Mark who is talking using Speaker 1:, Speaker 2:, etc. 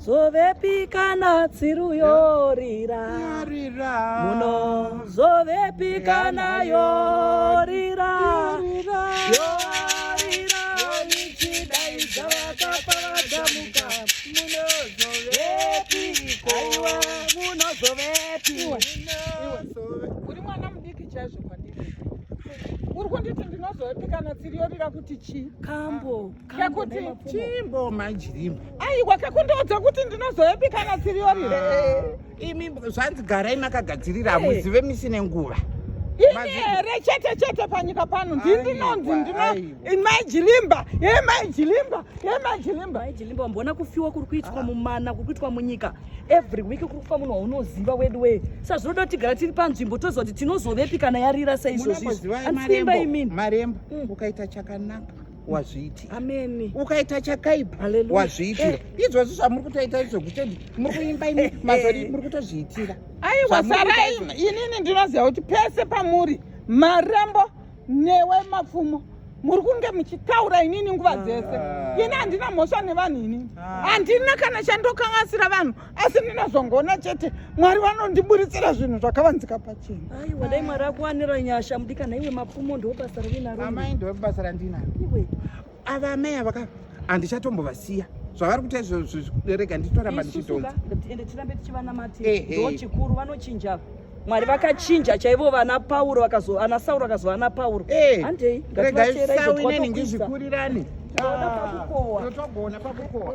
Speaker 1: Munozovepi kana tsiru yorira? Munozovepi kana yorira? Yorira ichidaidza vakafa vakamuka.
Speaker 2: Munozovepi?
Speaker 1: Aiwa, munozovepi?
Speaker 2: Uri mwana mudiki chaizvo kwandiri. Uri kunditi ndinozovepi kana tsiri yorira kuti chii?
Speaker 1: Kambo.
Speaker 2: Kekuti
Speaker 3: chimbo majirimba.
Speaker 2: Aiwa, kekundiudza kuti ndinozovepi kana tsiri yorira.
Speaker 3: Ah, imi zvanzi garai makagadzirira, hamuzive misi nenguva.
Speaker 2: Ini here chete chete panyika pano ndindinonzi
Speaker 3: Aiwa,
Speaker 2: ndino
Speaker 3: aiwa.
Speaker 2: maijilimba, ye maijilimba, ye maijilimba.
Speaker 1: Maijilimba, wamboona kufiwa kuri kuitwa mumana, kuri kuitwa munyika every week, kuri kufa munhu waunoziva wedu wee. Sa zvinoda kuti tigara tiri panzvimbo, toziva kuti tinozovepi kana yarira saizvozvizvi.
Speaker 3: Munomboziva
Speaker 1: Andikuimba
Speaker 3: marembo,
Speaker 1: imini.
Speaker 3: Marembo,
Speaker 1: Mm.
Speaker 3: ukaita chakanaka wazviitira,
Speaker 1: Ameni.
Speaker 3: ukaita chakaipa
Speaker 1: Hallelujah.
Speaker 3: wazviitira. Izvozvi zvamuri kutoita izvo, kuti muri kuimba imi mazori, muri kutozviitira.
Speaker 2: Aiwa,
Speaker 3: Zvamuri
Speaker 2: sarai.
Speaker 3: kuita.
Speaker 2: Inini ndinoziva kuti pese pamuri, Marembo newe Mapfumo, muri kunge muchitaura inini nguva dzese. Ini handina mhosva nevanhu, inini handina kana chandokanganisira vanhu, asi ndinozongoona chete Mwari vanondiburitsira zvinhu zvakavanzika pachena.
Speaker 1: Aiwa, dai Mwari akuwanira nyasha, mudikana. Iwe Mapfumo, ndo basa ravinaro.
Speaker 3: Amai, ndo basa randinaro.
Speaker 1: Iwe.
Speaker 3: Ava amai ava handichatombovasiya. Zvavari kuita izvozvo, rega nditoramba ndichidhonza.
Speaker 1: Ende tirambe tichivanamatira.
Speaker 3: Ehe.
Speaker 1: Ndo chikuru, vanochinja. Mwari vakachinja chaivo vana Pauro, vakazo ana Sauro vakazova ana Pauro.
Speaker 3: Eh,
Speaker 1: Handei.
Speaker 3: regai
Speaker 1: Ngativateera izvo
Speaker 3: sawi neni
Speaker 1: twatokwidza.
Speaker 3: ngizvikurirane.
Speaker 1: Tinoda pakukohwa.
Speaker 3: Totogona pakukohwa.